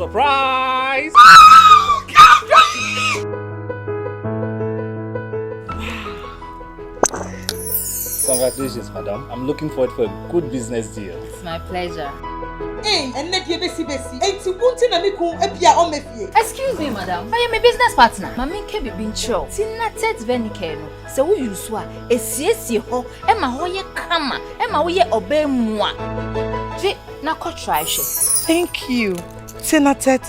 Surprise! Congratulations, madam. I'm looking forward for a good business deal. It's my pleasure. Ei, ɛnnɛ deɛ bɛsi bɛsi. Enti wo nti na me kun apia ɔmma fie? Excuse me madam, ɔyɛ me business partner. Ma menka biribi nkyerɛ wo, Tinatet Venicare no, sɛ wo use a, ɛsiesie hɔ ma hɔ yɛ kama, ɛma woyɛ ɔbaa mua. Gye na kɔ try hwɛ. Thank you, Tinatet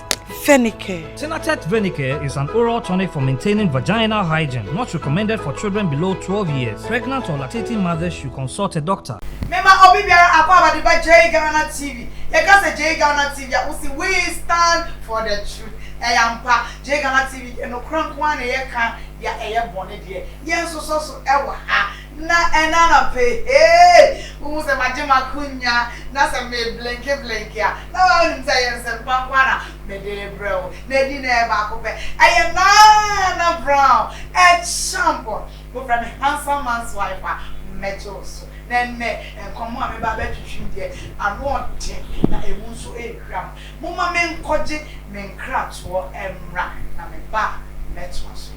Venicare. Tinatet Venicare is an oral tonic for maintaining vaginal hygiene, not recommended for children below 12 years. Pregnant or lactating mothers should consult a doctor. Mema obi biara akwaaba de ba Jay Ghana TV. Yɛka sɛ Jay Ghana TV a, wose we stand for the truth. Ɛyɛ ampa, Jay Ghana TV deɛ nokorɛ nko ara na yɛka, deɛ ɛyɛ bɔne deɛ yɛnsosɔ so wɔ ha. Na ɛna anɔpa yi, hey, wohu sɛ magye m'akonwa na sɛ me blinke blinke a, na wonim sɛ ɛyɛ nsɛmpa nko ara na mede rebrɛ wo. Na ɛdi na ɛyɛ baako pɛ, ɛyɛ Nana Brown Acheampong. Wofrɛ me Handsome Man's Wife a, mɛgye wo so. Na ɛnnɛ, nkɔmmɔ a meba abɛtwetwe deɛ, ano ɔden na ɛmu nso ɛrehwam. Momma menkɔgye me nkratoɔ mmra, na meba a, mɛtoa so.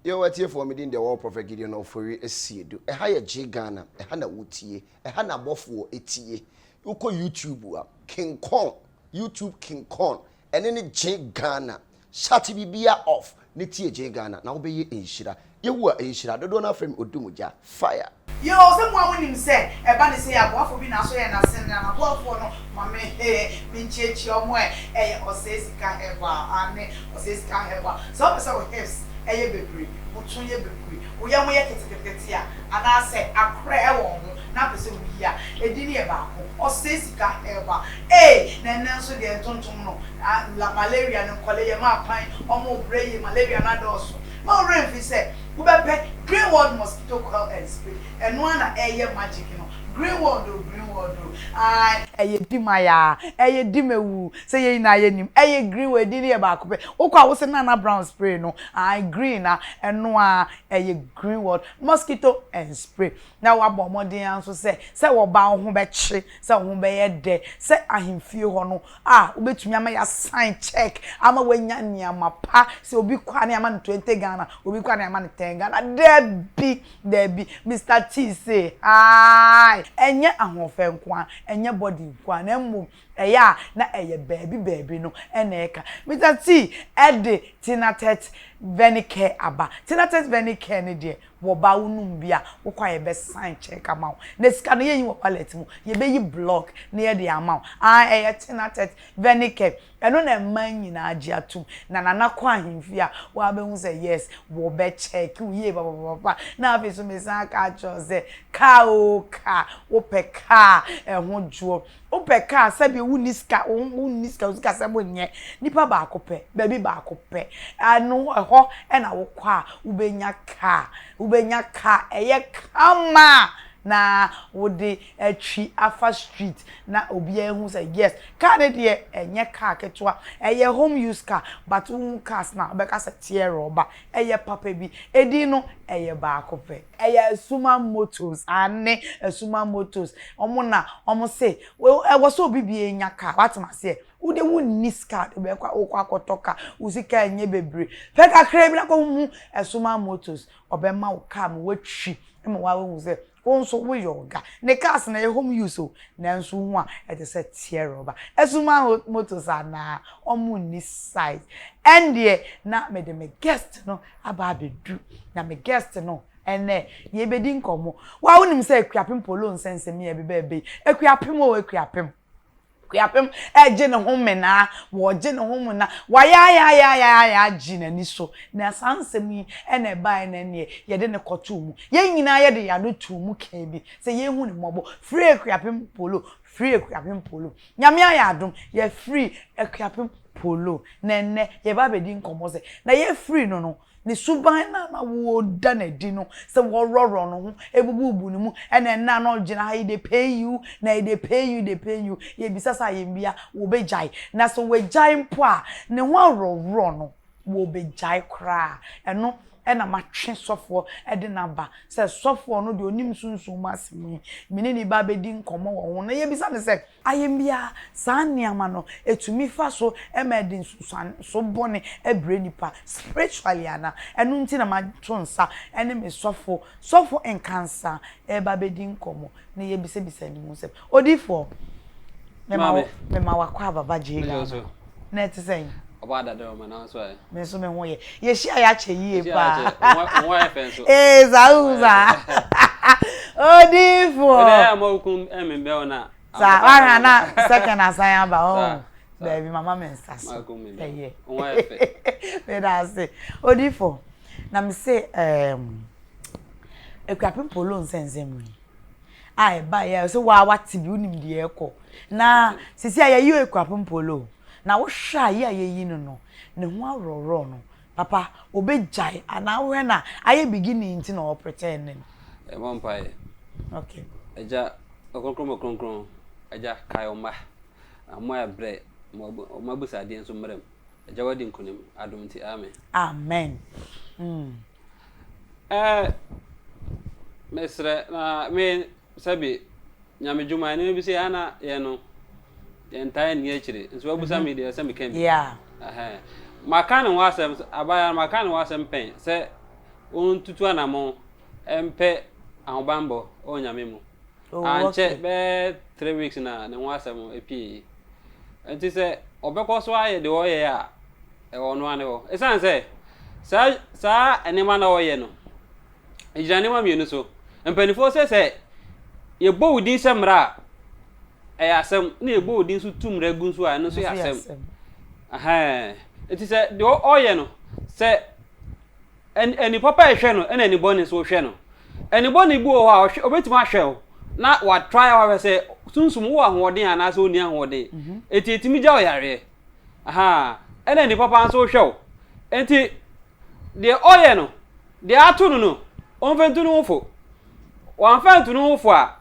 Yo atiefoɔ me din deɛ wɔwɔ Prophet Gideon Ofori Asiedu ɛha yɛ Gye Ghana ɛha na wotie ɛha na abɔfoɔ tie wokɔ YouTube a King Kong YouTube King Kong ɛne ne Gye Ghana shut bibia off ne tie Gye Ghana na wobɛyɛ nhyira Yehowa nhyira dodoɔ no afrɛ me Odumgya fire. Yoo sɛ mo a mo nim sɛ ɛba ne sei aboafo bi na asɔ yɛn asen na naboafoɔ no ma me he me nkyiakyia ɔmo ɛ ɛyɛ ɔsɛe sika herbal aane ɔsɛe sika herbal sɛ wopɛ sɛ wo hips ɛyɛ bebree wo to yɛ bebree wo yam yɛ ketekete a anaa sɛ akorɛ ɛwɔ wo ho na apɛ sɛ wo yi a edin no yɛ baako ɔsɛe sika herbal ee na ɛnɛ nso deɛ ntontom no a la malaria no nkɔle yɛ ma kwan ɔmo brɛ yie malaria no adɔɔso ma wo werɛ mfi sɛ Wobɛpɛ Green World Mosquito Coil and Spray, ɛno ara na ɛyɛ magic no. Green World o, Green World o, ae. Ɛyɛ di ma yaa, ɛyɛ di ma wu, sɛ yɛn nyinaa yɛnim. Ɛyɛ Green World, edin no yɛ baako pɛ. Wokɔ a wose Nana Brown spray no, ae, green a, ɛno ara, ɛyɛ Green World Mosquito and Spray. Na woabɔ mmɔden ara nso sɛ, sɛ wɔba wo ho bɛkye, sɛ wo ho bɛyɛ dɛ, sɛ ahemfie hɔ no, a wobɛtumi ama yɛasign check ama wanya nneɛma pa sɛ obi kɔ a ne ama no 20 Ghana obi kɔ a ne ama no 10 Ghana dabi dabi Mister T se haai ɛnyɛ ahoɔfɛ nko a ɛnyɛ body nko a na mmom ɛyɛ a na ɛyɛ baabi baabi no ɛna ɛka Mister T ɛde Tinatet Venicare aba Tinatet Venicare ne deɛ Wɔ ba wo nom bi a wokɔ a yɛbɛ sign check ama wo na sika no yɛnyi wɔ wallet mu yɛbɛyi block na yɛde ama wo aah ɛyɛ tenatet venicare ɛno na mmaa nyinaa gye atom na nana kɔ ahemfie a wabɛhu sɛ yes wɔbɛ check wo yie papapapa na afei so mesan aka akyerɛ wo sɛ car oo car wopɛ car ɛho dwoɔ Wopɛ car sɛdeɛ wonni sika wonni sika wo sikasɛm nyɛ nipa baako pɛ baabi baako pɛ ɛno ɛhɔ ɛna wokɔ a wobɛnya car wobɛnya car ɛyɛ kama na wode atwi afa street na obiara ehu sɛ yes car no deɛ ɛnyɛ car ketewa ɛyɛ home use car but wohu cars na wobɛka sɛ teɛ rɔba ɛyɛ papa bi edin no ɛyɛ baako pɛ. Ɛyɛ Asuma Motors aane Asuma Motors wɔn na wɔn se ɛwɔ sɛ obi biara nya car wate maseɛ wo de wo nni sika de bɛkɔ wokɔ akɔtɔ car wo sika ɛnyɛ bebree pɛ kakra bi na kɔ hu Asuma Motors ɔbɛma wo car ma watwi ma wahu sɛ wo nso woyɛ ɔga ne cars na ɛyɛ home use o nanso wohu a ɛte sɛ teɛ rɔba Asuma Motors anaa wɔn nni size ɛndeɛ na mede me guest no aba abɛdu na me guest no ɛnɛ yɛbɛdi nkɔmmɔ wa wonim sɛ Akuapem Polo nsɛnsɛm yi a ɛbɛba ɛbɛ yi Akuapem o Akuapem Akuapem ɛgye ne ho menaa wɔgye ne ho menaa wayaayaayaayaa agye n'ani so na saa nsɛm yi ɛna ɛbaeɛ na ɛneɛ yɛde ne kɔtoo mu yɛn nyinaa yɛde yɛn ano too mu kaa bi sɛ yɛnhu ne mmɔbɔ firi Akuapem Polo firi Akuapem Polo Nyame ayɛ adom yɛafiri Akuapem Polo, na ɛnnɛ yɛreba abɛdi nkɔmmɔ sɛ, na yɛfiri no no, ne suban no a na wɔda no adi no, sɛ wɔworɔworɔ ne ho, bububu ne mu, ɛna ɛnnɛ a na ɔgyina ha yi, they pay you, na they pay you, they pay you, yɛbisa sɛ ayɛmbia, wɔbɛgyae? Na sɛ wɔagyae mpo a, ne ho aworɔworɔ no. Wɔbɛgyae koraa. Ɛno na matwe sɔfoɔ de no aba sɛ sɔfoɔ no deɛ ɔnim sunsum mu asɛm yi, me ne no reba abɛdi nkɔmmɔ wɔ ho na yɛbisa no sɛ, Ayɛmbia, saa nneɛma no, ɛtumi fa so ma ɛde nsunsuanso bɔne brɛ nipa spiritually anaa? Ɛno nti na mato nsa ne me sɔfo, Sɔfo Nkansah reba abɛdi nkɔmmɔ na yɛabisabisa ne mu nsɛm. Odiyifoɔ, mema wo, mema w'akwaaba ba gyee Ghana. Na ɛte sɛn? Ɔbaa dada ɔma na nso ɛ. Me nso me ho yɛ. Yɛhyia yɛ akyɛ yie paa. Wo ho ayɛ fɛ nso. Ee saa wo saa. Odiyifoɔ. Wode ayɛ ama wo kun ɛmembɛ wo na. Saa wahwɛ na second asan aba hɔ. Baabi mama me nsa so. Ɛyɛ. Wo ho ayɛ fɛ. Meda ase. Odiyifoɔ, na me se ɛɛm Akuapem Polo nsɛnsɛm yi. a ɛbaeɛ a sɛ waa wate bi wonim deɛ ɛkɔ na sisi a yɛyi Akuapem Polo na wohwɛ a yi a yɛyi no no ne ho aworɔworɔ no papa obɛgyae anaa wohwɛ no a ayɛ beginning nti na ɔpretɛn ne no. Yɛbɔ mpaeɛ. Okay. Agya, Ɔkronkron mu Kronkron, Agya, kae wo mma, na wɔn a ɛbrɛ, ma wɔn abusadeɛ nso mmra mu. Agya, woadi nkonim, adom nti, amen. Amen. Mm. Ɛɛ, mesrɛ na me sɛbi nyame dwuma nneɛma bi sɛ ana yɛn no yɛntaa nni akyire nso wabusa me deɛ sɛ meka bi. Yeah. Ɛhɛn. Maka ne ho asɛm abaayewa no maka ne ho asɛm pɛn sɛ ɔntutu anamɔn mpɛ ahobanbɔ wɔ nyame mu. Oh, Ankyɛ okay. bɛyɛ three weeks na ne ho asɛm epie. Nti sɛ ɔbɛkɔ so ayɛ deɛ ɔyɛ a Ɛwɔ ɔno ara ne hɔ. Esiane sɛ saa saa nneɛma na ɔyɛ no, egyina nneɛma mmienu so. Mpanimfoɔ sɛ sɛ yɛbɔ wo din sɛ mmara a, ɛyɛ asɛm, na yɛbɔ wo din nso tu mmara gu nso a, ɛno nso yɛ asɛm. Ɛhɛn. Nti sɛ deɛ ɔyɛ no, sɛ ani papa ɛhwɛ no ɛna ani bɔne nso hwɛ no. Ani bɔne bi wɔ hɔ a ɔhwɛ ɔbɛtumi ahwɛ wo na watrae ahwɛ sɛ sunsum wowɔ ahoɔden anaasɛ wonni ahoɔden. Enti ɛtumi gya wo yareɛ. Ahaa, ɛna nipa paa nso hwɛ wo. Enti, deɛ ɔyɛ no, deɛ ato no no, ɔmfa ntu ne ho fo. Wamfa antu ne ho fo a,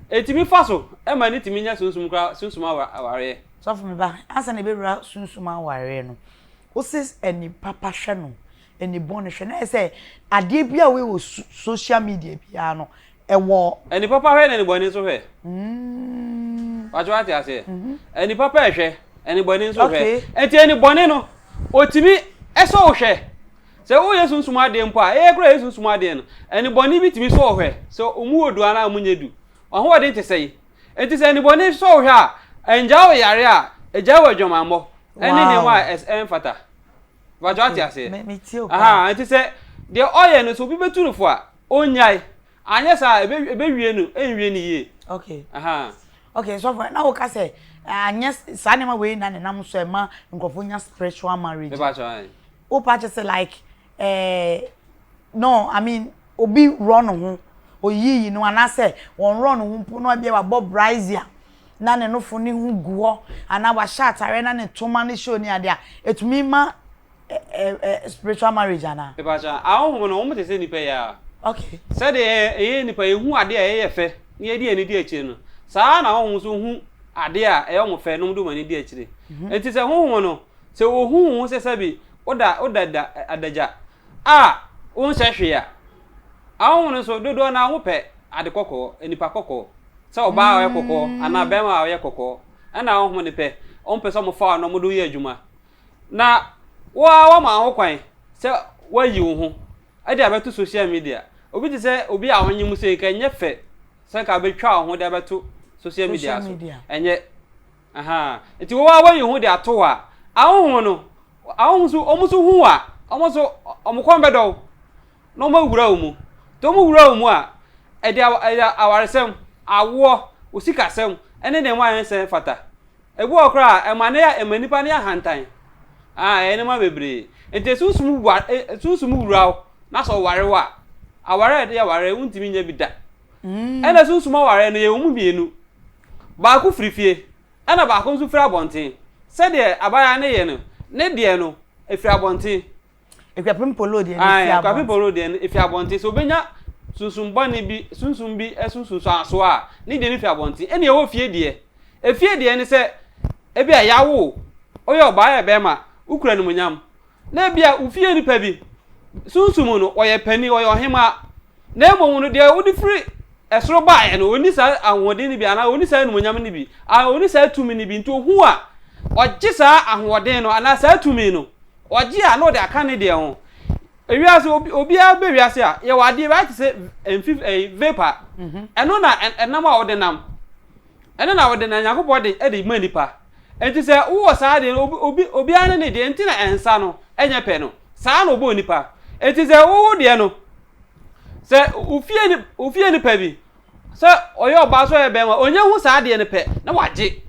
ɛtumi fa so ma ne tumi nya sunsum koraa, sunsum awareɛ. Sɔfo me ba, ansa na yɛbɛwura sunsum awareɛ no, wose ani papa hwɛ no, ani bɔne hwɛ no, na ayɛ sɛ adeɛ bi a woyɛ wɔ social media biara no, ɛwɔ. Ani papa hwɛ na ani bɔne nso hwɛ. Wakyɛ wate aseɛ. Ani papa ɛhwɛ, ani bɔne nso hwɛ. Nti ani bɔne no, otumi ɛsɔ wo hwɛ. Sɛ woyɛ sunsum adeɛ mpo a, ɛyɛ koraa yɛ sunsum adeɛ no, ani bɔne bi tumi sɔ wo hwɛ. Sɛ ɔmu wɔ du anaa ɔmu nyɛ du. W'ahoɔden te sɛn? Nti sɛ ani bɔne sɔ wo hwɛ a, ɛngyaa wo yare a, ɛgyae wo adwamammɔ ɛne nneɛma a ɛmfata. Wakyɛ wate aseɛ. Aha, nti sɛ deɛ ɔyɛ no sɛ obi bɛtu no fo a, Onnyae. Anyɛ saa a, ebe ebewie no, enwie no yie. Okay. Aha. Okay, sɔfo, na woka sɛ anyɛ saa nneɛma wei na ne nam so ɛma nkurɔfoɔ nya spiritual marriage. Mepa kyɛw ayi. Wopa kyɛ sɛ like eh, no, I mean, obi rɔ ne ho, oyiyi no anaasɛ wɔn rɔ ne ho mpo na ebia wabɔ brazier na ne nofo ne ho gu hɔ anaa wahyɛ atareɛ na ne toma ne show ne adeɛ a, etumi ma spiritual marriage anaa. Mepakyɛ, ahonhom no, wɔn te sɛ nnipa yi ara. Okay. Sɛdeɛ yɛyɛ nnipa, yɛhu adeɛ a ɛyɛ fɛ na yɛde yɛn ani di akyire no, saa ara na ahonhom nso hu adeɛ a ɛyɛ wɔn fɛ na wɔde wɔn ani di akyire. Enti sɛ honhom no, sɛ wɔhu wo ho sɛ sɛbi woda woda da adagya a wonhyɛ hwee a, ahonhom no nso dodoɔ no ara wɔpɛ ade kɔkɔɔ, nnipa kɔkɔɔ, sɛ ɔbaa a ɔyɛ kɔkɔɔ anaa barima a ɔyɛ kɔkɔɔ, ɛna ahonhom no pɛ. Wɔpɛ sɛ wɔfa wo na wɔde wo yɛ adwuma. Na wo ara woama wo ho kwan sɛ woayi wo ho de abɛto social media. Obi te sɛ obi a ɔnye mu sei, nka ɛnyɛ fɛ sɛ nka wobɛtwa wo ho de abɛto social media so. Ɛnyɛ. Aha. Nti wo ara woayi wo ho de ato hɔ a, ahonhom no, ahonhom nso, wɔn nso hu wo a, wɔn nso, wɔn kɔn bɛdɔ wo na wɔawura wo mu. Nti wɔwura wo mu a, ɛde ɛde awaresɛm, awoɔ, wo sikasɛm, ne nneɛma a ɛnsɛ mfata. Ebi wɔ hɔ koraa a, ɛma no yɛ ɛma nipa no yɛ ahantan. Ah, ɛyɛ nneɛma bebree. Nti sunsum wa e sunsum wura wo na sɛ ɔware wo a, aware a yɛde yɛ aware wontumi nyɛ bi da. Ɛna sunsum aware no yɛwɔ mu mmienu. Baako firi fie, ɛna baako nso firi abɔnten. Sɛdeɛ abaayewa no yɛ no, ne deɛ no, ɛfiri abɔnten. Akuapem Polo deɛ no efi abɔnten. Akuapem Polo deɛ no efi abɔnten. Sɛ obenya sunsum bɔne bi, sunsum bi nsunsuansoɔ a, ne deɛ no fi abɔnten. Ɛna ɛwɔ fie deɛ. Efie deɛ ne sɛ, ebi a yawo wo, woyɛ ɔbaa woyɛ bɛrima, wokura animuonyam. Na ebia wo fie nipa bi, sunsum no, ɔyɛ panin, ɔyɛ ɔhemaa. Na mmom no, deɛ wode firi ɛsoro baeɛ no, ɔnni saa ahoɔden no bi anaa ɔnni saa animuonyam no bi, anaa ɔnni saa tumi no bi. Nti ɔhu a, ɔgye saa ahoɔden no anaa saa tumi no, ɔgye a na ɔde aka ne deɛ ho. Ewiase, obi, obiara bɛ wiase a, yɛwɔ adeɛ bi ayɛ te sɛ mfi, ɛyi, vapor. Ɛno na ɛnam a wode nam. Ɛno na wɔde na Nyankopɔn de de ma nipa. Enti sɛ wowɔ saa adeɛ no, obi, obi, obiara ne ne deɛ, nti na nsa no nyɛ pɛ no. Saa na ɔbɔɔ nipa. Enti sɛ wowo deɛ no, sɛ wo fie, ni, wo fie nipa bi, sɛ ɔyɛ ɔbaa sɛ ɔyɛ bɛrima, ɔnya hu saa adeɛ no pɛ, na wagye.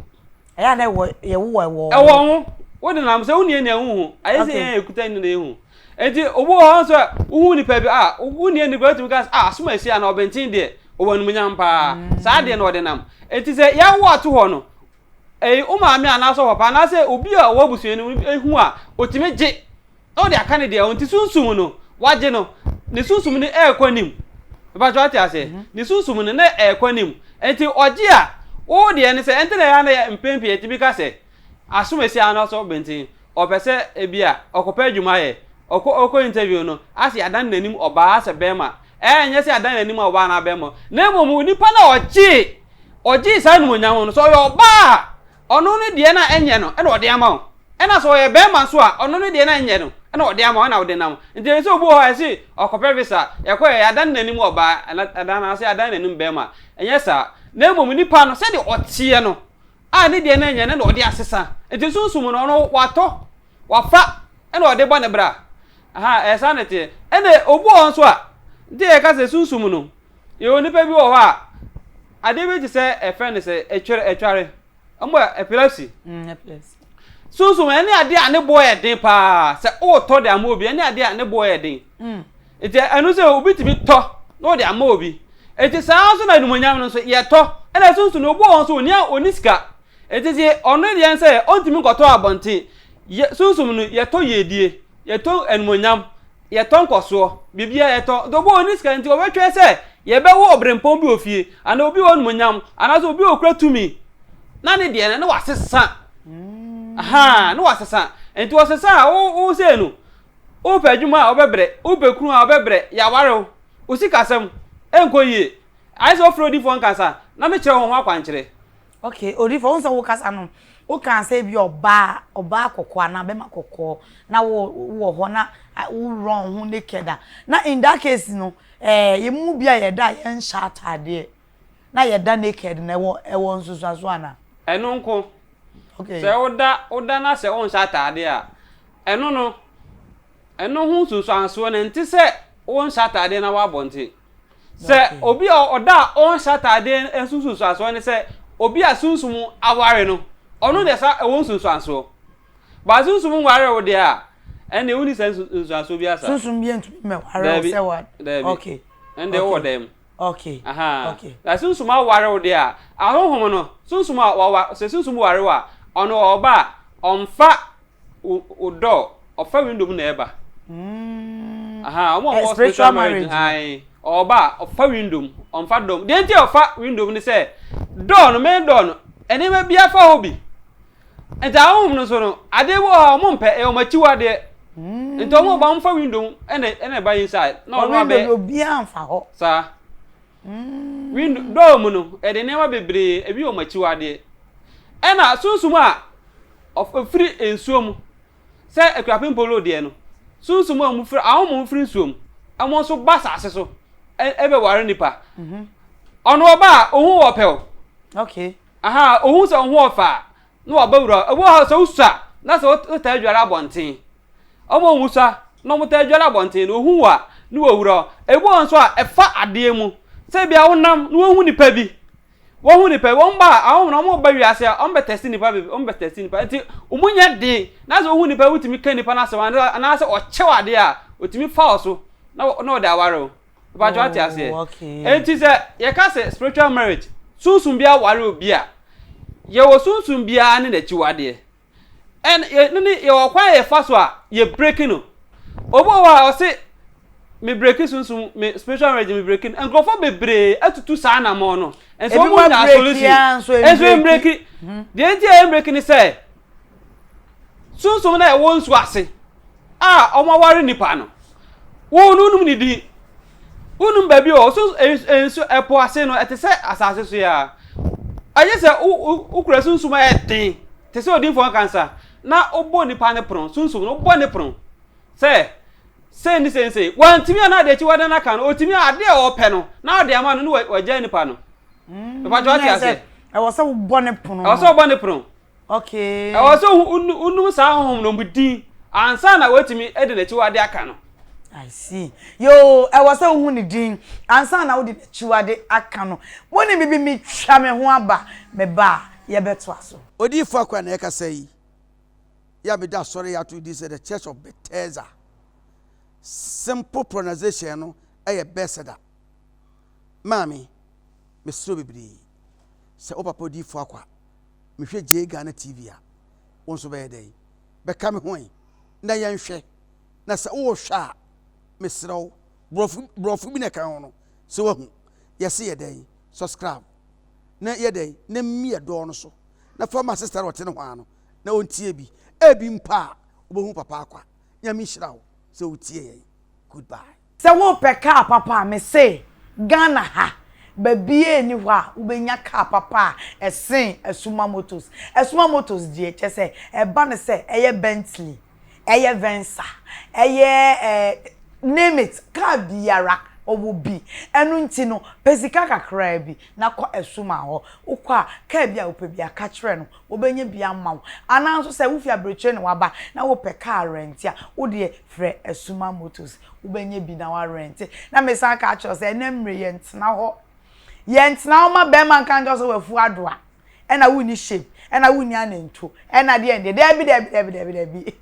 Ɛyɛ a na ɛwɔ, yɛwowɔ ɛwɔ. Ɛwɔ ho. Wode nam sɛ wonni ani a wonhu. Ayɛ sɛ yɛn a yɛkuta ani na yɛhu. Enti obi wɔ hɔ nso a, wohu nipa bi a, wonni ani koraa wotumi ka sɛ, ah, asom asi anaa ɔbɛnten deɛ, ɔwɔ animuonyam paa. Saa deɛ na ɔde nam. Enti sɛ yɛawo ato hɔ no, ɛyi wo maame anaasɛ wo papa anaasɛ obi a ɔwɔ abusua no mu ehu a, otumi gye na ɔde aka ne deɛ ho. Nti sunsum no, wagye no, ne sunsum no ɛrekɔ anim. Mepakyɛ wate aseɛ? Ne sunsum no na ɛrekɔ anim. Enti ɔgye a, wo deɛ ne sɛ, ɛnti na ɛyɛ a na yɛ mpɛn pii yɛtumi ka sɛ, asom asi anaasɛ ɔbɛnten, ɔpɛ sɛ ebia ɔkɔpɛ adwuma ayɛ, ɔkɔ ɔkɔ interview no, asɛ yɛadan n'anim ɔbaa asɛ bɛrima. Ɛɛ ɛnyɛ sɛ yɛadan n'anim ɔbaa anaa bɛrima, na mmom onipa no a ɔgyee ɔgyee saa animuonyam no, sɛ ɔyɛ ɔbaa a, ɔno ne deɛ no a ɛnyɛ no ɛna ɔde ama wo. Ɛna sɛ ɔyɛ bɛrima nso a, ɔno ne deɛ no a ɛnyɛ no ɛna ɔde ama wo ɛna wode nam. Nti ɛsɛ sɛ obi wɔ hɔ a ɛse ɔkɔpɛ visa, yɛkɔ yɛ yɛadan n'anim ɔbaa anaasɛ yɛadan n'anim bɛrima. Ɛnyɛ saa. Na mmom nipa no sɛdeɛ ɔteɛ no, a ne deɛ no nyɛ no na ɔde asesa nti sunsum no ɔno watɔ wafa ɛna ɔde bɔ ne bra aha ɛyɛ saa na ɛteɛ ɛna obi wɔ hɔ nso a nti yɛka sɛ sunsum no yɛwɔ nipa bi wɔ hɔ a adeɛ bi te sɛ ɛfɛ no sɛ ɛtwere ɛtware ɔmo epilepsy mm, sunsum ɛne adeɛ a ne boɔ yɛ den paa sɛ ɔretɔ de ama obi ɛne adeɛ a ne boɔ yɛ den mm. Nti ɛno sɛ obi tumi tɔ na ɔde ama obi. Nti saa nso na animuonyam no nso yɛtɔ. Ɛna sunsun no obi wɔ hɔ nso ɔni ɔni sika. Nti sɛ ɔno deɛ sɛ ɔntumi nkɔtɔ abɔnten. Yɛ sunsum no yɛtɔ yiedie, yɛtɔ animuonyam, yɛtɔ nkɔsoɔ, biribiara yɛtɔ. Nti obi wɔ hɔ ɔni sika nti ɔbɛtwɛn sɛ yɛbɛwo ɔbrempɔn bi wɔ fie anaa obi wɔ animuonyam anaasɛ obi a ɔkura tumi na ne deɛ no na wasesa. Ahaa na wasesa. Nti ɔsesa a wo wo sei no Wopɛ adwuma a, wobɛbrɛ. Wopɛ kunu a, wobɛbrɛ. Yɛaware wo. Wo sikasɛm nkɔ yie. Ayɛ sɛ wofrɛ odiyifoɔ nkasa na mekyerɛ wo ho akwankyerɛ. Okay, odiyifoɔ, wohu sɛ wokasa no, wokaa sɛ ebi ɔbaa, ɔbaa kɔkɔɔ anaa bɛma kɔkɔɔ na wo wowɔ hɔ na worɔ wo ho naked a, na in that case no, eh, yɛn mu bi a yɛda a yɛnhyɛ ataadeɛ na yɛda naked no, ɛwɔ ɛwɔ nsunsuansoɔ anaa? Ɛno nko. Okay. Sɛ woda woda na sɛ wonhyɛ ataadeɛ a, Ɛno no, ɛno ho nsunsuansoɔ no nte sɛ wonhyɛ ataadeɛ na wɔ abɔnten. Sɛ obi a ɔda a ɔnhyɛ ataadeɛ nso nsunsuansoɔ ne sɛ obi a sunsum aware no, ɔno deɛ sa ɛwɔ nsunsuansoɔ. Ba sunsum nware wo deɛ a, ɛnneɛ wonni saa nsunsuansoɔ bi asa. Sunsum bi ntumi mmɛware wo sɛ wa. Daabi. Okay. Ɛndeɛ wowɔ dan mu. Okay. Aha. Okay. Na sunsum aware wo deɛ a, ahonhom no, sunsum a wawa sɛ sunsum ware wo a, ɔno ɔba a, ɔmfa wo wo door ɔfa window mu na ɛba. Mm. Aha, wɔn a Eh, wɔwɔ spiritual spiritual marriage marriage. ae ɔba a ɔfa window mu ɔmfa door mu. Deɛ nti a ɔfa window mu ne sɛ door no main door no nneɛma bi afa hɔ bi. Nti ahonhom no nso no adeɛ bi wɔ hɔ a wɔn mpɛ ɛyɛ wɔn akyiwadeɛ. Nti wɔn ba wɔn fa window mu ɛna ɛna ɛba inside na Wɔ ɔno window abɛ no obiara mfa hɔ. saa. Window door mu no ɛde nneɛma bebree ebi wɔ wɔn akyiwadeɛ. Ɛna sunsum a Ɔfiri nsuo mu sɛ Akuapem Polo deɛ no, sunsum a wɔfiri ahonhom firi nsuo mu, wɔn nso ba asase so bɛware nipa. Mhm. Ɔno ɔba a, ohun wɔ pɛw. Okay. Aha, ohun sɛ ohun ɔfa a, na waba wura. Ebi wɔ hɔ sɛ wosua na sɛ wotaa dware abɔnten. Wɔn a wɔsua na wɔtaa dware abɔnten no, ohun wɔ a, na wawura. Ebi wɔ hɔ nso a, ɛfa adeɛ mu. Sɛ ebia wonam na wohu nipa bi. Wɔhu nipa yi, wɔn ba a, ahɔho no, wɔn ba wiase a, wɔn bɛ tɛsti nipa bebree, wɔn bɛ tɛsti nipa. Nti, wɔn nyɛ den. Na sɛ wohu nipa yi, wotumi ka nipa n'asɛm anaasɛ ɔkyɛw adeɛ a, otumi fa wɔ so na na ɔde aware wo. Ìbàjọ́ ate aseɛ. Oh, okay. Nti sɛ yɛka sɛ spiritual marriage, sunsum bi aware obi a, yɛwɔ sunsum biara ne n'akyiwadeɛ. Ɛn yɛ ne ne yɛwɔ kwan a yɛfa so a yɛ breaki no. Obi wɔ hɔ a ɔse me breaki sunsum me spiritual marriage me breaki no. Nkurɔfoɔ bebree atutu saa anamɔn no. Nso wɔn nya solution. Nso embreki. Mhm. Deɛ nti a embreki ne sɛ sunsum na ɛwɔ nsuo ase. a wɔaware nipa no, wo no wonim ne din. Wonim baabi a ɔwɔ. So nsu ɛpo ase no ɛte sɛ asase so yi ara. Ɛyɛ sɛ wokura sunsum a ɛyɛ den te sɛ odinfoɔ nkansa na wobɔ nipa no pono, sunsum no wobɔ ne pono sɛ sei ne sei ne sei. Wantumi a na ade akyiwade no aka no, ɔtumi a adeɛ a ɔpɛ no na ɔde ama no na wagyae nipa no. Mepa kyɛ wate aseɛ? Ɛwɔ sɛ wobɔ ne pono. Ɛwɔ sɛ wobɔ ne pono. Okay. Ɛwɔ sɛ wonom saa honhom no mu din ansa na woatumi de n'akyiwade aka no. I see. Yoo, ɛwɔ sɛ wohu ne din ansa na wode n'akyiwade aka no. Mo ne bibi metwa me ho aba, me ba a, yɛbɛtoa so. Odiyifo Akua na ɛkasa yi, yɛ a meda asɔre yi ato din sɛ The Church of Bethesda. Simple pronunciation no yɛ Bethesda. Maame, mesrɛ wo bebree, sɛ wo papa Odiyifo Akwa mehwɛ Jay Ghana TV a, wo nso bɛyɛ dɛn? Bɛka me ho ɛ na yɛnhwɛ. Na sɛ wohwɛ a, mesrɛ wo, borɔfo borɔfo bi na ɛka ho no, sɛ wahu. Yɛse yɛ dɛn? Subscribe. Na yɛ dɛn? Na mia dɔɔ no so. Na fa ma sister a ɔte ne ho ano na ɔntie bi. Ebi mpo a, wobɛhu papa akwa. Nyame nhyira wo sɛ wotie yɛn. Goodbye. Sɛ wopɛ car papa a, mese Ghana ha, baabiaa nni hɔ a wobɛnya car papa a ɛsen Asuma Motors. Asuma Motors deɛ, kyerɛ sɛ, ɛba no sɛ ɛyɛ Bentley, ɛyɛ Venza, ɛyɛ eh, name it, car biara ɔwɔ bi. Ɛno nti no, pɛ sika kakraa bi na kɔ Asuma hɔ. Wokɔ a, car bi a wopɛ biara, ka kyerɛ no, wɔbɛnya bi ama wo. Anaa nso sɛ wofi abirekyire na waba na wopɛ car rɛnte a, wo deɛ frɛ Asuma Motors, wobɛnya bi na woarɛnte. Na mesan ka akyerɛ wo sɛ ɛnɛ mmerɛ yɛntena hɔ. Yɛntena hɔ ma bɛrima nka nkyerɛ wo sɛ wafu adoa, ɛna wonni shape, ɛna wonni anantuo, ɛna deɛ ndeɛ. Daabi, daabi, daabi, daabi, daabi.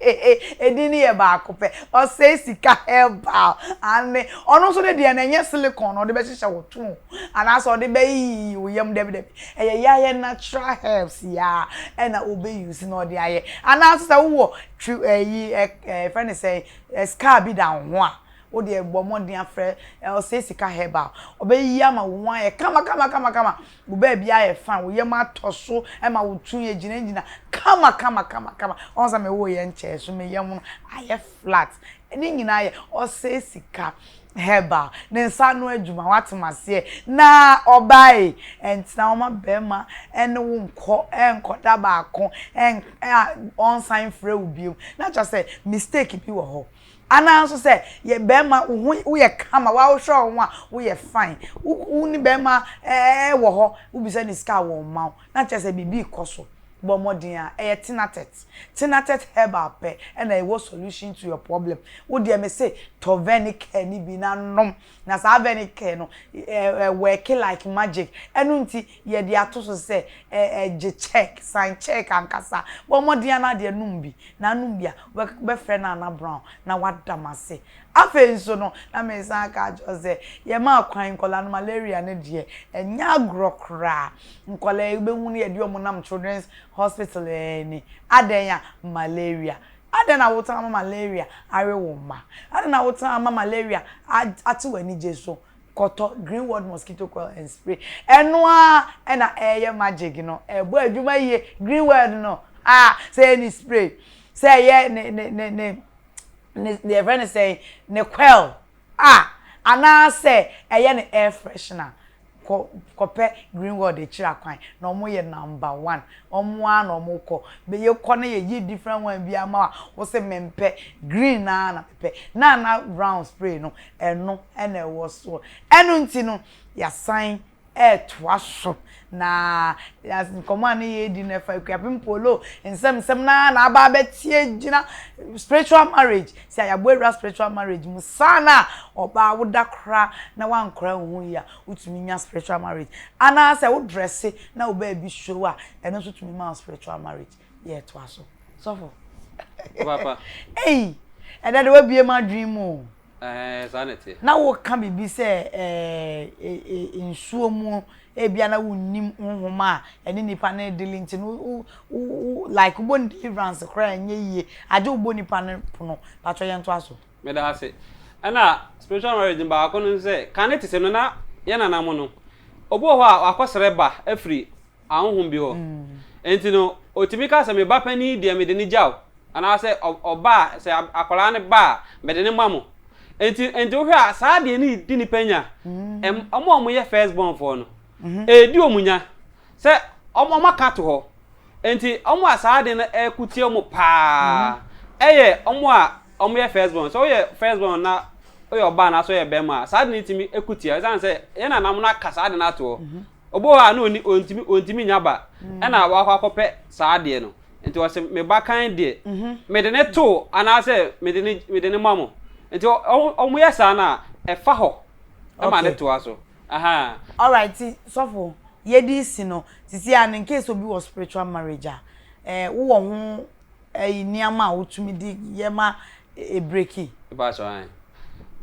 Edin no yɛ baako pɛ. Ɔsɛe sika herbal. Aane. Ɔno nso ne deɛ no ɛnyɛ silicon na ɔde bɛhyehyɛ wo to anaasɛ ɔde bɛyiyi wo yam. Daabi, daabi. Ɛyɛ yayɛ natural herbs yi ara ɛna ɔbɛ use na ɔde ayɛ. Anaa nso sɛ wowɔ twi ɛyi ɛ ɛ yɛfrɛ no sɛn ɛ scar bi da wo ho a, wo deɛ bɔ mmɔden afrɛ ɔsɛe sika herbal. Ɔbɛyiyi ama wo ho ayɛ kama kama kama kama. Wo baabi ayɛ fine, wo yam atɔ so ma wo to yɛ gyinagyina kama kama kama kama. Ɔhu sɛ mewoo yɛ nkyɛɛ so me yam no ayɛ flat. Ne nyinaa yɛ ɔsɛe sika herbal. Ne nsa ano adwuma wate maseɛ. Na ɔbaa ei, ɛntena hɔ ma bɛrima ne wo nkɔ nkɔda baako a ɔnsan mfrɛ wo bio. Na kyerɛ sɛ mistake bi wɔ hɔ. Anaa nso sɛ yɛ bɛrima wo ho woyɛ kama wa wohwɛ wo ho a woyɛ fine wo wo ne bɛrima ɛɛ wɔ hɔ wobisa ne sika a wɔmma wo na kyerɛ sɛ biribi rekɔ so bɔ mmɔden a ɛyɛ tenatet tenatet herbal pɛ ɛna ɛwɔ solution to your problem wo deɛ me se tɔ Venicare ne bi na nom na saa Venicare no ɛ ɛ work like magic ɛno nti yɛde ato so sɛ ɛ ɛ gye check sign check ankasa bɔ mmɔden a na adeɛ nom bi na anom bi a wobɛfrɛ Nana Brown na wada m'ase. Afei nso no, na meresan aka akyerɛ wo sɛ, yɛmaa kwan, nkwadaa no malaria no deɛ, ɛnyɛ agorɔ koraa. Nkwadaa yi, wobɛhu no yɛde wɔn nam Children's Hospital ani. Adɛn a? Malaria. Adɛn na wotena ama malaria awe wo mma? Adɛn na wotena ama malaria ate w'anigye so? Kɔtɔ Green World Mosquito Coil and Spray. Ɛno ara na ɛreyɛ magic no. Ɛrebɔ adwuma yie. Green World no, ah, sɛ ɛyɛ ne spray, sɛ ɛyɛ ne ne ne ne ne deɛ yɛfrɛ no sɛn, ne coil, ah, anaasɛ ɛyɛ ne air freshener. Kɔ kɔpɛ Green World akyiri akwan na wɔn yɛ number one. Wɔn ara na wɔn kɔ. Bɛyɛ kɔ na yɛyi different one bi ama wo a, wo se mempɛ, green no ara na mepɛ. Na na brown spray no, ɛno na ɛwɔ soɔ. Ɛno nti no, yɛasan retoa so. Na nkɔmmɔ a ne yɛredi no ɛfa Akuapem Polo nsɛmnsɛm no ara na aba abɛte agyina spiritual marriage. Sɛ yɛabɔ awura spiritual marriage mu saa na ɔbaa woda koraa na woankora wo ho yie a, wotumi nya spiritual marriage. Anaasɛ wo dresse na wo baabi show a, ɛno nso tumi ma wo spiritual marriage. Yɛtoa so. Sɔfo. Papa. Ei, ɛnɛ de wabie m'adwene mu o. Ɛɛ, saa na ɛteɛ. Na woka biribi sɛ ɛɛ nsuo mu ebia na wonnim honhom a ɛne nipa no redili nti no wo wo like wobɔ no deliverance koraa ɛnyɛ yie agye wobɔ nipa no pono patwɔ yɛn to aso. Meda ase. Ɛna spiritual marriage no baako no sɛ kane tete no na yɛn nananom no obi wɔ hɔ a wakɔsrɛ ba afiri ahonhom bi hɔ. Nti no otumi ka sɛ me ba panin deɛ mede no gya wo. Anaasɛ ɔba a, sɛ akwadaa no ba a, mede no ma mo. Enti, enti wohwɛ a, saa adeɛ no di nipa nya. Ɛm, wɔn a wɔyɛ first born foɔ no, ɛredi wɔn nya. Sɛ wɔn, wɔn aka ato hɔ. Enti wɔn a saa ade no ɛko tia wɔn paa ɛyɛ wɔn a wɔyɛ first born. Sɛ woyɛ first born na woyɛ ɔbaa anaasɛ woyɛ bɛrima a, saa ade no tumi ɛko tia. Ɛsiane sɛ yɛn nananom no aka saa ade no ato hɔ. Obi wɔ hɔ a na ɔni ɔntumi ɔntumi nya ba ɛna wakɔ akɔpɛ saa adeɛ no. Nti ɔse me ba kan deɛ mede ne to anaasɛ mede ne mede ne ma mo. Nti wɔn yɛ saa no a ɛfa hɔ ɛma ne toa so. Ahaa. Alright nti sɔfo yɛde si no sisi a no in case obi wɔ spiritual marriage a eh, wowɔ ho ɛyi nneɛma a wotumi de yɛ ma ebreki. Mpatsɔ ae.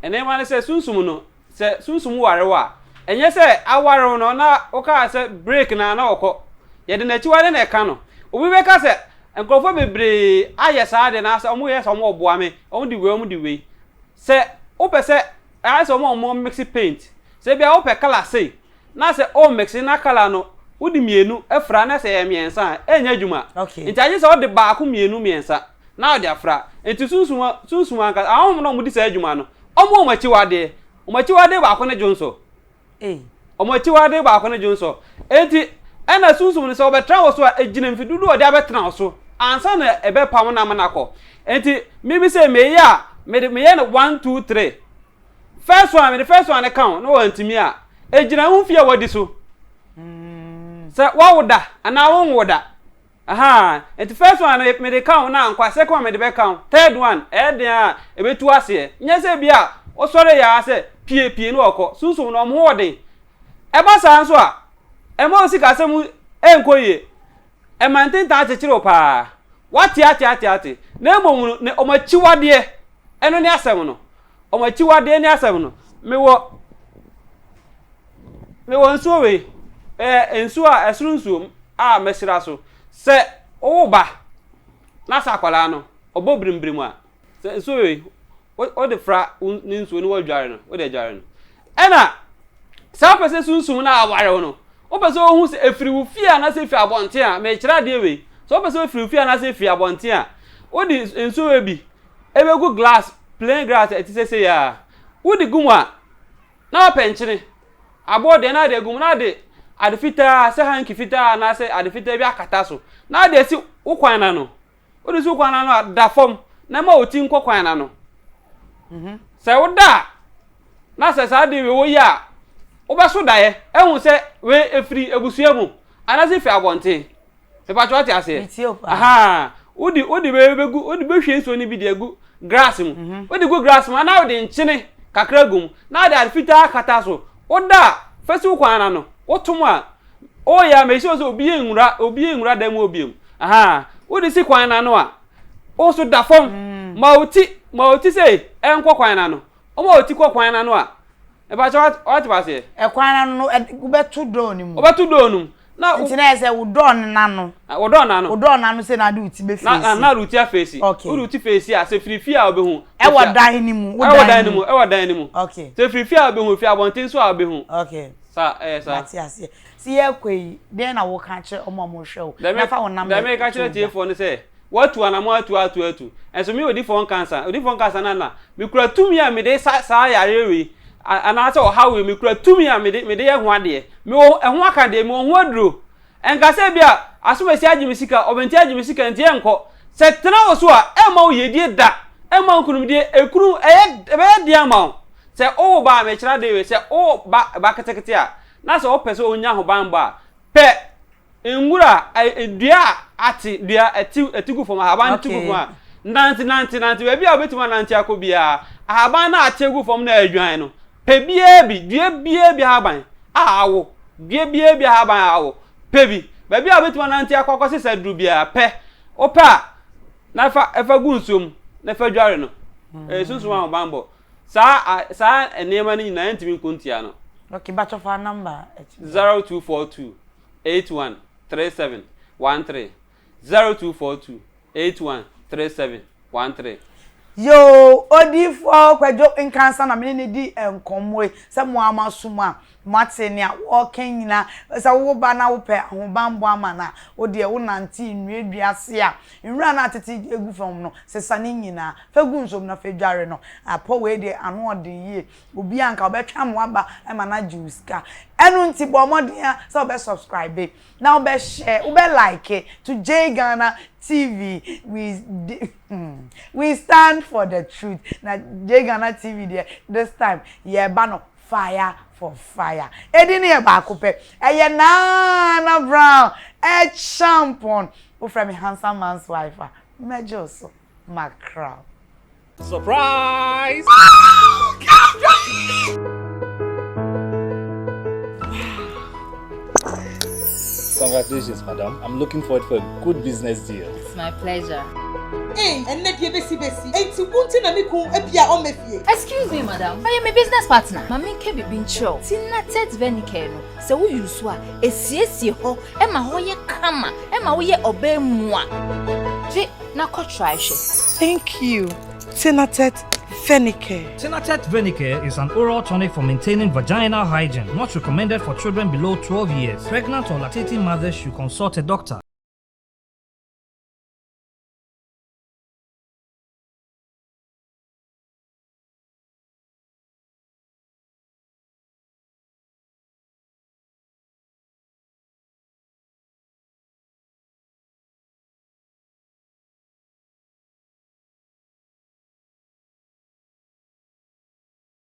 Nneɛma no sɛ sunsum no sɛ sunsum ware wo a ɛnyɛ sɛ aware wo no na wokaa sɛ break na na ɔkɔ. Yɛde n'akyiwade na ɛka no. Obi bɛka sɛ nkurɔfoɔ bebree ayɛ saa adeɛ no anaasɛ wɔyɛ sɛ wɔboa me, wɔde wei wɔde wei. Sɛ wopɛ sɛ Ayɛ sɛ wɔn a wɔn mix paint. Sɛ ebia wopɛ colour sei na sɛ o mix na colour no wode mmienu fra na sɛ ɛyɛ mmiɛnsa a ɛnyɛ adwuma. Nti agye sɛ wode baako mmienu mmiɛnsa na wode afra. Nti sunsum sunsum ankasa ahonhom no a wɔdi saa adwuma no wɔn wɔ wɔn akyiwadeɛ. Wɔn akyiwadeɛ baako ne dwonsɔ. Wɔn akyiwadeɛ baako ne dwonsɔ. Enti ɛna sunsum no sɛ ɔbɛtena wo so a egyina mfe dodoɔ a ɔde abɛtena wo so ansa na ɛbɛpam no ama no akɔ. Enti mimi sɛ meyɛ a mede meyɛ no one two three. First one mede first one no ka ho na wantumi a egyina wo mfe a wadi so. Sɛ wawo da anaa wonwo da. Ahaa nti first one no mede ka ho na ankɔ a second one mede bɛka ho third one ɛyɛ den a ɛbɛtu aseɛ nyɛ sɛ bi a wosɔre yɛ ara sɛ pie pie na ɔkɔ sunsum no ɔmo ho wɔ den ɛba saa nso a ɛma wo sikasɛm ɛnkɔ yie ɛma ntentan kyekyere wo paa wate ate ate ate na mmom no ne ɔmo akyiwadeɛ ɛno ne asɛm no ɔmo akyiwadeɛ ne asɛm no mewɔ Mewɔ nsuo wei, ɛyɛ nsuo a ɛsoro nsuo a mahyira so. Sɛ wowo ba na sɛ akwadaa no ɔbɔ birimbirim a, sɛ nsuo wei wode fra ne nsuo no woadware no, wode adware no. Ɛna sɛ wopɛ sɛ sunsum no aware wo no, wopɛ sɛ wohu sɛ ɛfiri wo fie anaasɛ ɛfiri abɔnten a, mekyerɛ adeɛ wei. Sɛ wopɛ sɛ ɛfiri wo fie anaasɛ ɛfiri abɔnten a, wode nsuo wei bi ɛbɛgu glass, plain glass ɛte sɛ sei a, wode gu mu a, Na wapɛ nkyene, aboɔ deɛ na ade agu mu, na ade ade fitaa sɛ hanky fitaa anaasɛ ade fitaa bi akata so, na ade asi wo kwan no ano. Wode si wo kwan no ano a, da fam na ma wo ti nkɔ kwan no ano. Mhm. Sɛ woda a, na sɛ saa de wei woyɛ a, wobɛso daeɛ ahu sɛ wei ɛfiri abusua mu anaasɛ ɛfiri abɔnten. Mepakyɛ wate aseɛ? Metie o paa. Ahaa. Wode wode bɛ bɛgu wode bɛhwie nsuo no bi de agu grass mu. Mhm. Wode gu grass mu a na wode nkyene kakra gu mu na wode ade fitaa akata so. Woda a fa si wo kwan no ano. Wotom a woyɛ a make sure sɛ obi nwura obi nwura dan mu hɔ biom. Ahaa. Wode si kwan no ano a wo nso da fam. Mm. Ma wo ti ma wo ti sei ɛnkɔ kwan no ano. Woma wo ti kɔ kwan no ano a Mepakyɛ wate aseɛ? Ɛkwan no ano wobɛto dɔɔ no mu. Wobɛto dɔɔ no mu. Na nti na yɛ sɛ wo dɔɔ no n'ano. Wo dɔɔ n'ano. Wo dɔɔ n'ano sɛ na ade wo ti bɛ feesi. Na na wo ti afeesi. Okay. Wode wo ti feesi a sɛ firi fie a wobɛhu. Ɛwɔ dan no mu. Ɛwɔ dan no mu. Ɛwɔ dan no mu. Okay. Sɛ firi fie a wobɛhu firi abɔnten so a wobɛhu. Okay. Saa ɛyɛ saa. Mate aseɛ. Si yɛ kɔ yi deɛn na woka kyerɛ ɔmo a ɔmo hwɛ wo. Na fa wo number. Deɛ meka kyerɛ tiefoɔ no sɛ. Watu anamɔn atu atu atu. Nso me odifoɔ nkansa, odifoɔ nkansa no na mekura tumi a mede sa saa yareɛ wei anaasɛ ɔhaw wei, mekura tumi a mede mede yɛ ho adeɛ. Mewɔ ɛho akadeɛ, mewɔ ho aduro. Ɛnka sɛ bi a asomasi agye me sika, ɔbɛnti agye me sika nti ɛnkɔ. Sɛ tena wo so a, ɛmma wo yiedie da, ɛmma wo nkunimdie, ekunu ɛyɛ ɛbɛyɛ den ama wo. Sɛ wowo ba a, mekyerɛ adeɛ wei, sɛ wowo ba ba ketekete a, na sɛ wopɛ sɛ ɔnya ahobanbɔ a, pɛ Nwura, dua a ate, dua ɛte, ɛte gu fam, ahaban no te gu fam a, nante, nante, nante, baabi a wobɛtumi anante akɔ biara, ahaban no a ate agu fam na adwan no, pɛ biara bi, dua biara bi ahaban a awo, dua biara bi ahaban a awo, pɛ bi, baabi a wobɛtumi anante akɔ akɔsesa aduru biara, pɛ, wopɛ a, na fa, fa gu nsuo mu, na fa dware no. Ɛyɛ sunsum ahobanbɔ. Saa, saa nneɛma no nyinaa ɛntumi nko ntia no. Okay, batɔ fa number. 0242 81 37 13 0242 81 37 13. Yoo, Odiyifoɔ Kwadwo Nkansah na me ne no di nkɔmmɔ yi. Sɛ mo ara moaso mu a, moate nea wɔreka nyinaa. Sɛ wowo ba na wopɛ ahobammɔ ama no a, wo deɛ wonante nnuadua ase a, nwura no a atete agu fam no, sesa ne nyinaa. Fa gu nsuom na fa dware no. Apɔ wei deɛ, ano ɔden yie. Obi a anka ɔbɛtwe ama waba ma no agye wo sika. Ɛno nti bɔ mmɔden ara sɛ wobɛ subscribe na wobɛ share, wobɛ like to Jay Ghana TV. We we stand for the truth. Na Jay Ghana TV deɛ this time yɛreba no fire for fire. Edin no yɛ baako pɛ. Ɛyɛ Nana Brown Acheampong. Wofrɛ me handsome man's wife a, mɛgye wo so. Mackerel. Surprise! Congratulations, madam. I'm looking forward for a good business deal. It's my pleasure. Ei, ɛnnɛ deɛ bɛsi bɛsi. Enti wo nti na me kun ebia ɔmmɛ fie. Excuse me madam, ɔyɛ me business partner. Ma menka biribi nkyerɛ wo, Tinatet Venicare no, sɛ wo use a, ɛsiesie hɔ ma hɔ yɛ kama, ɛma woyɛ ɔbaa mua. Gye na kɔ try hwɛ. Thank you Tinatet Venicare. Tinatet Venicare is an oral tonic for maintaining vaginal hygiene, not recommended for children below 12 years. Pregnant or lactating mothers should consult a doctor.